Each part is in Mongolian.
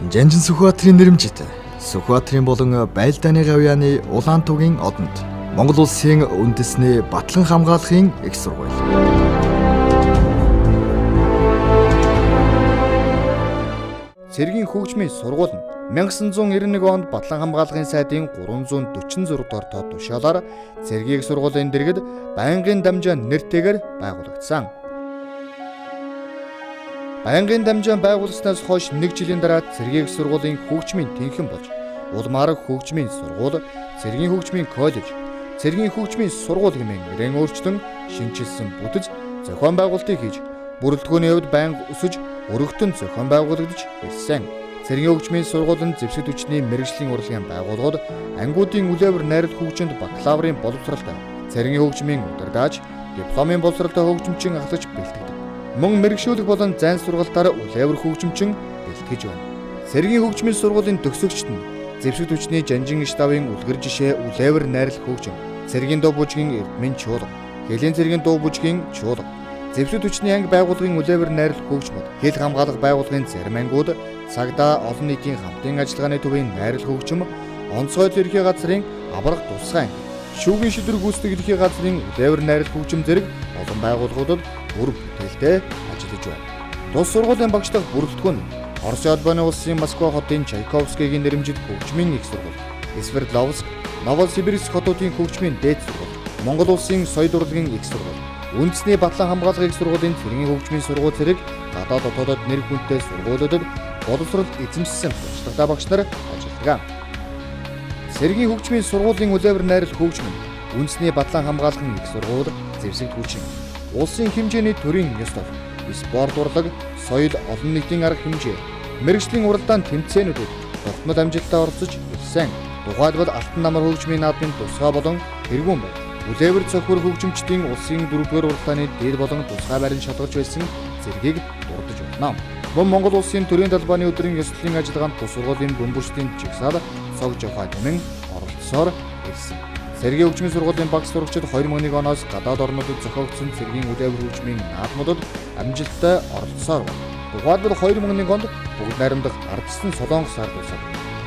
Жанжин Сүхбаатарын нэрэмжит Сүхбаатарын болон Байлдааны гавьяаны Улаантугийн одонд Монгол улсын үндэсний батлан хамгаалахын их сургууль. Цэргийн хөгжмийн сургууль нь 1991 онд Батлан хамгаалгын сайдын 346 дугаар тоо тушаалаар цэргийн их сургуулийн дэргэд байнгын дамжаа нэртэйгээр байгуулагдсан. Байнгын дамжаа байгуулснаас хойш нэг жилийн дараа цэргийн их сургуулийн хөгжмийн тэнхэн болж улмаар хөгжмийн сургууль, цэргийн хөгжмийн коллеж, цэргийн хөгжмийн сургууль хэмээн нэрэн өөрчлөн шинэчилсэн бүтэц зохион байгуулалтыг хийж бүрэлдэхүүний хувьд байнга өсөж өргөтөн зохион байгуулагдаж ирсэн. Цэргийн хөгжмийн сургууль нь зэвсэг түвшний мэргэжлийн урлагийн байгууллагууд ангиудын үлээвэр найрал хөгжинд бакалаврын боловсролтой, цэргийн хөгжмийн удирдаач, дипломын боловсролтой хөгжимчин ахлаж бэлтгэдэг. Мөн мэргэшүүлэх болон зайн сургалтаар үлээвэр хөгжимчин бэлтгэж байна. Цэргийн хөгжмийн сургуулийн төгсөгчд нь зэвсэг түвшний Жанжин штабын үлгэр жишээ үлээвэр найрал хөгжим, цэргийн дуу бүжгийн эрдмийн чуулга, Хэлийн цэргийн дуу бүжгийн чуулга, зэвсэг түвшний анги байгууллагын үлээвэр найрал хөгжмөд, хэл хамгаалах байгууллагын зарим ангиуд, цагдаа олон нийтийн хамтын ажиллагааны төвийн найрал хөгжим, онцгой ерхий газрын аварга тусгай анги, шүүхийн шийдвэр гүйцэтгэх ерхий газрын үлээвэр найрал хөгжим зэрэг олон байгууллагуудад үр бүтээлтэй ажиллаж байна. Тус сургуулийн багш дахь бүрэлдэхүүн Оросын холбооны улсын Москва хотын Чайковскигийн нэрэмжит хөгжмийн их сургууль, Свердловск, Новосибирск хотуудын хөгжмийн дээд сургууль, Монгол улсын соёл урлагийн их сургууль, үндэсний батлан хамгаалах их сургуулийн цэргийн хөгжмийн сургууль зэрэг гадаад дотоодод нэр хүндтэй сургуулиудад боловсрол эзэмшсэн туршлагатай багш нар ажилладаг. Цэргийн хөгжмийн сургуулийн үлээвэр найрал хөгжим нь үндэсний батлан хамгаалахын их сургууль, зэвсэг түвшин, улсын хэмжээний төрийн ёс тол, спорт урлаг, соёл олон нийтийн арга хэмжээ, мэргэжлийн уралдаан тэмцээнүүдэд тогтмол амжилттай оролцож ирсэн. Тухайлбал Алтан намар хөгжмийн наадмын тусгай болон тэргүүн байр. Үлээвэр цохир хөгжимчдийн улсын 4-р уралдааны дээд болон тусгай байранд шалгарч байсан зэргийг дурдж байна. Мөн Монгол улсын төрийн талбааны өдрийн ёслолын ажиллагаанд тус сургуулийн бөмбөрчдийн жигсаал цог жавхай нэмэн оролцсоор ирсэн. Цэргийн хөгжмийн сургуулийн багш сурагчид 2001 оноос гадаад орнуудад зохиогдсон цэргийн үлээвэр хөгжмийн наадмуудад амжилттай оролцсоор байна. Тухайлбал 2001 онд бүгд найрамдах ардчсан Солонгос ард улсад,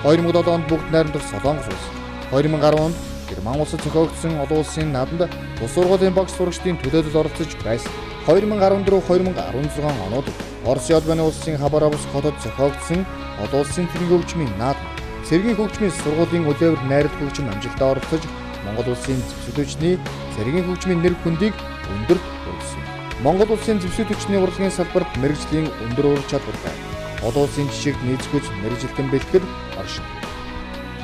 2007 онд бүгд найрамдах Солонгос улс, 2010 онд Герман улсад зохиогдсон олон улсын наадамд тус сургуулийн багш сурагчдын төлөөлөл оролцож байсан. 2014-2016 онууд Оросын холбооны улсын Хабаровск хотод зохиогдсон олон улсын цэргийн хөгжмийн наадам, цэргийн хөгжмийн сургуулийн үлээвэр найрал хөгжим амжилттай оролцож Монгол улсын зэвсэг түвшний цэргийн хөгжмийн нэр хүндийг өндөрт хүргэсэн. Монгол улсын зэвсэг түвшний урлагийн салбарт мэргэжлийн өндөр ур чадвартай олон улсын жишэгт нийцгүйц мэргэжилтэн бэлтгэл оршин.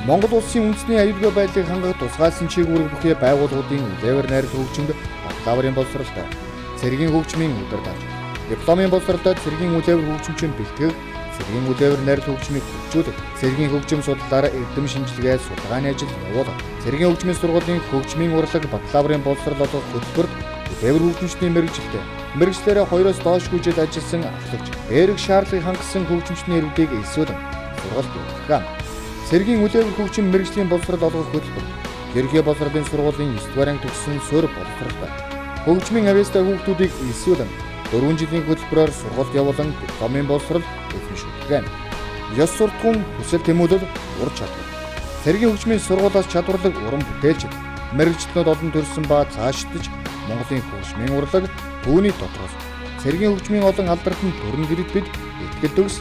Монгол улсын үндэсний аюулгүй байдлыг хангах тусгайлсан чиг үүрэг бүхий байгууллагуудын үлээвэр найрал хөгжимд бакалаврын боловсролтой, цэргийн хөгжмийн удирдаач, дипломын боловсролтой цэргийн үлээвэр хөгжимчин бэлтгэх, цэргийн үлээвэр найрал хөгжмийг хөгжүүлэх, цэргийн хөгжим судлалаар эрдэм шинжилгээ судалгааны ажил явуулах, цэргийн хөгжмийн сургуулийн хөгжмийн урлаг бакалаврын боловсрол олгох хөтөлбөрт үлээвэр хөгжимчдийн мэргэжилтэй, мэргэжлээрээ 2-оос доош жил ажилласан ахлагч, дээрх шаардлагыг хангасан хөгжимчдийн иргэдийг элсүүлэн сургалт явуулах. Цэргийн үлээвэр хөгжим мэргэжлийн боловсрол олгох хөтөлбөр ерхий боловсролын сургуулийн 9-р анги төгссөн суурь боловсролтой хөгжмийн авьяастай хүүхдүүдийг элсүүлэн 4 жилийн хөтөлбөрөөр сургалт явуулан дипломын боловсрол эзэмшүүлдэг. Ёс суртахуун, хүсэл тэмүүлэл, ур чадвар. Цэргийн хөгжмийн сургуулиас чадварлаг уран бүтээлчид, мэргэжилтнүүд олон төрсэн ба цаашдаж Монголын хөгжмийн урлаг түүний дотроос цэргийн хөгжмийн олон алдартан төрн гэрээд бид итгэл төгс